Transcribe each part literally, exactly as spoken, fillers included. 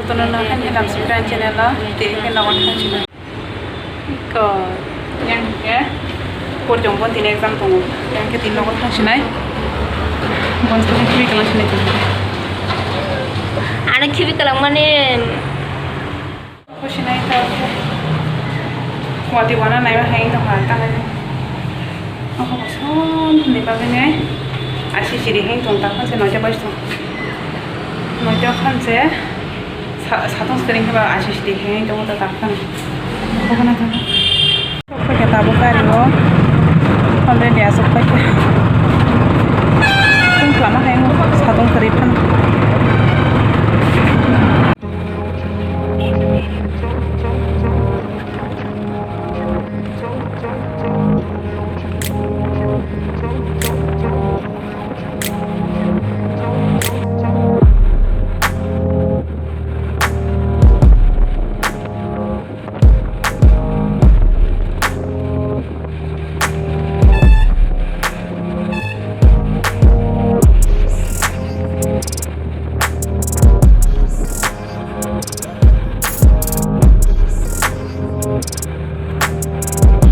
Tono no hani lam subscribe channel o tei khe nogo thang sina. Ko yang khe por jong bon tini exam tongo. Yang khe tini nogo thang sinai. Bon tini khibi kalang sinai tini. Ano khibi kalang mani. Kusinai ta khe. Kuwati wana naiba hai tong kha ta nai. Oho kosom ni bagwi nai. Asi siri hai tong ta khan se noja bai tong. Noja khan se sa-, satong sering khe ba asi siri hai tong ta ta khan. Oho na ta. Sok paikha tabuk gari o. Already asok paikha. Tong khlama hai satong kwrwi phano.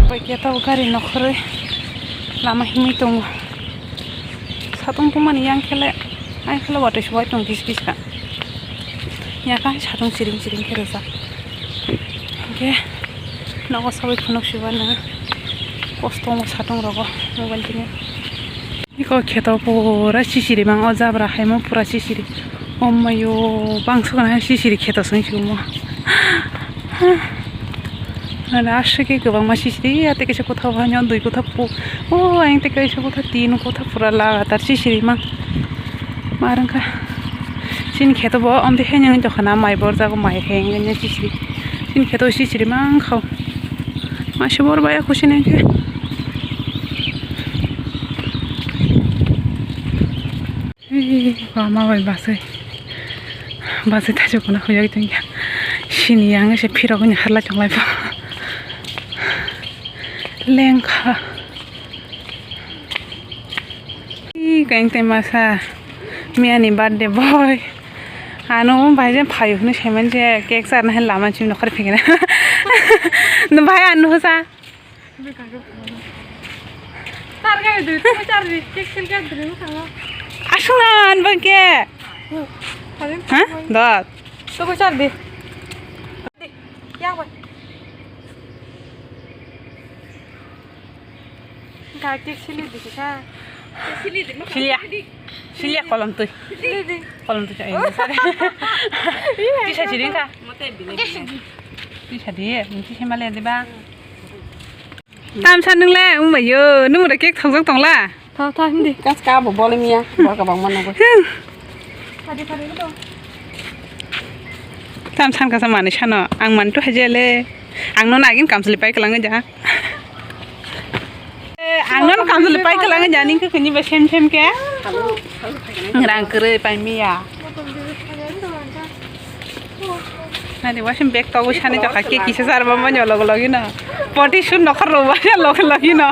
Bai khe tabuk gari nokhorwi lama himwi tongo. Satung tungmani yang khe le, ang khe le watwi subai tong kis kis kha. Yang khe satung siring siring khe rijak. Hwnkhe nogo sabai phunuk subana kosto wngo satung rogo mobile tini. Iko kheto pura sisiri mang o jabra haimo pura sisiri. O mayo bangso gana sisiri kheto song sigumo. Ana aswk khe kwbangma sisiri ya tei kaisa kotha o haino dui kotha pu. O ayang tei kaisa kotha tin kotha pura lagatar sisiri mang. Ma rwngkha. Chini kheto bo omtwi haino wng tongkha na mai borjago mai hai wngya sisiri. Chini kheto sisiri mang kha o. Mase bor bai khusi nai khe. Ei, bama bai basai. Basai thaichuk khuna huyag tongya. Sini yang se phirok ni harlai tonglai pha. Lengkha. Ih, kain tei masa. Miyani birthday boy. Ano bai je phayo hwnwi saiman je cake charna hai lama chini nokhor phikna. No bai ano sa. Tar gari dui, tar gari, cake sel gari dui, no khango. Asunan bangke. Ha? Dot. To ko char di. Di, ya boy. Gari sili di kisa. Sili di, sili ya. Sili ya kolom tui. Sili di. Kolom tui. Tisa sili ka. Tisa di, tisa male di ba. Tamsa nung le, wng bai yo, nung mura cake thokjak tong la? Tha, tha, hindi. Kas ka bo bole miya, bor ka bang mano bo. Tam san kasa mani sano, ang man tu haja le, ang no nagin kamsli pai kalang ja. Ang no kamsli pai kalang ja, ning ke kuni ba sem sem ke. Ngrang kere pai miya. Nadi wasim bag togwi sani jokha ke kisa sar bamani log logino. Poti sun nokhor ro bani log logino.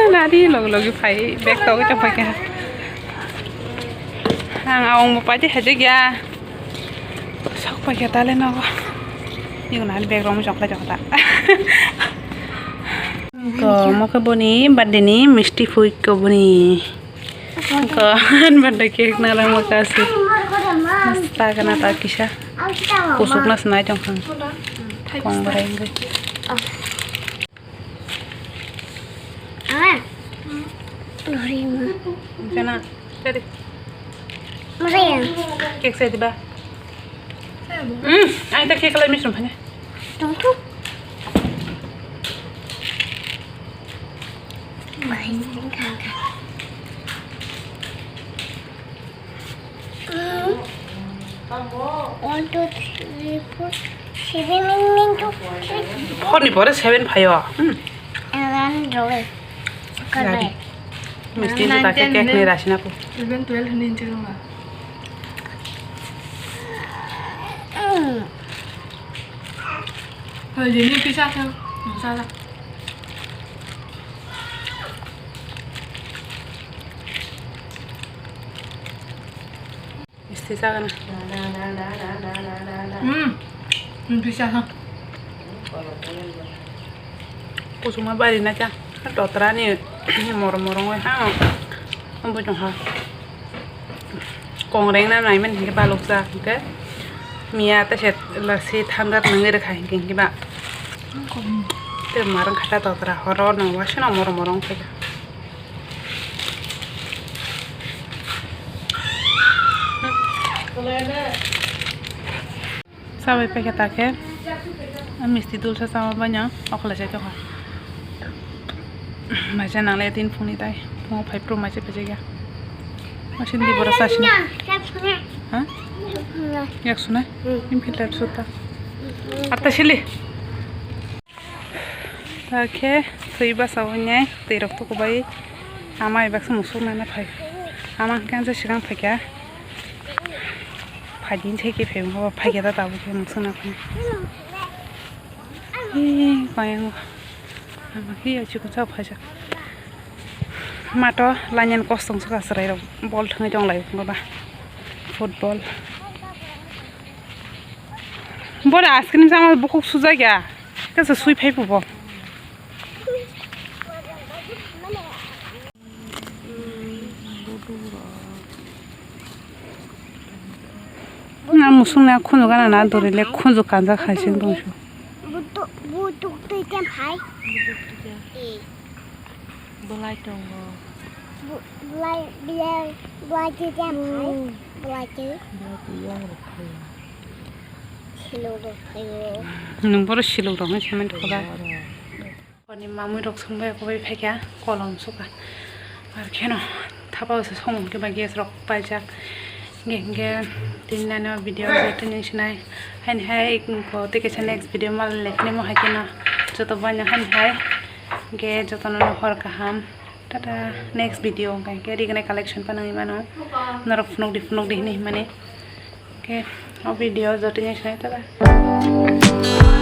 Nadi log logi phai bag togwi chok phai kha. Ang awang bo paidi hajik ya. Sok phai kha tale nogo. Yung nadi bag rom jokla jokla. Ko mo khe boni birthday ni misti phui ko boni. Ko han birthday cake na rang makasi. Masta kana ta kisa. Kusuk na snai tong khang. Kong barai ngai. Jana. Cake sai diba? Hmm, ai ta cake lai misrum phane. Tungthuk. Bai sing kha kha. Hmm. One, two, three, four, seven, nine, nine, two, three. Four ni pore seven phaio. Hmm. And then roll. Gari. Misti ta khe cake ni rasina ko. Eleven, twelve ni hinwi rwma. Hmm. Hoi, jeni pisa khe, masala. Sisa gana. Hmm. Bisa ha. Kusuma bari na cha. Totra ni moro moro ngoi ha. Ambo jong ha. Kongreng na nai men hingke balok cha hingke. Miya ta se lasi thandar nangoi rekha hingke hingke ba. Te marang khata totra horo no wasino moro moro wngkha. Sabai paikha ta khe, misti dulsa sama banya okholai sai tongkha. Maisa nangle tin phungni tai, phungo phai phuru maisa paijak ya. Maisa di borok sasina. Ha? Yak suna? Im filter suta. Atta sili. Ta khe twi basa o nai twi rok tukubai ama bai baksa musuk nana phai. Ama hwnkhe ang swkang phaikha. Phaidi se khe phaikha ta tabuk khe musuk nana phai. Ee, kaya ngo. Ama khe ya chikon sa phaisa. Mato lainyan kosong swkang chwrai rok bol thwngwi tong lai phungo ba. Football. Bora ice cream sama bukhuk sujak ya. Kesa sui phai phubo. Na musung na khunju gana na dori le khunju kanjak hai sing tong su. Butuk, butuk twi tem hai. Belai tongo. Bu-, belai, belai, belai twi tem hai. Belai twi. Belai twi yang rok phaio. Silo rok phaio. Nwng boro silo rok ni cement khoba. Ani mamui rok songbai kobai phaikha kolom suka. Ar kheno thapa usa songmung khe ba gas rok paijak. Hingke hingke tini nani o video joto ni sinai. Haini hai ko tei kaisa next video mal leknimo hai kheno joto baino haini hai. Hingke jotono hor kaham. Tata next video hingke rignai collection panangwi mano. Norok phunuk di phunuk di hinwi himani. Hingke o video joto ni sinai tata.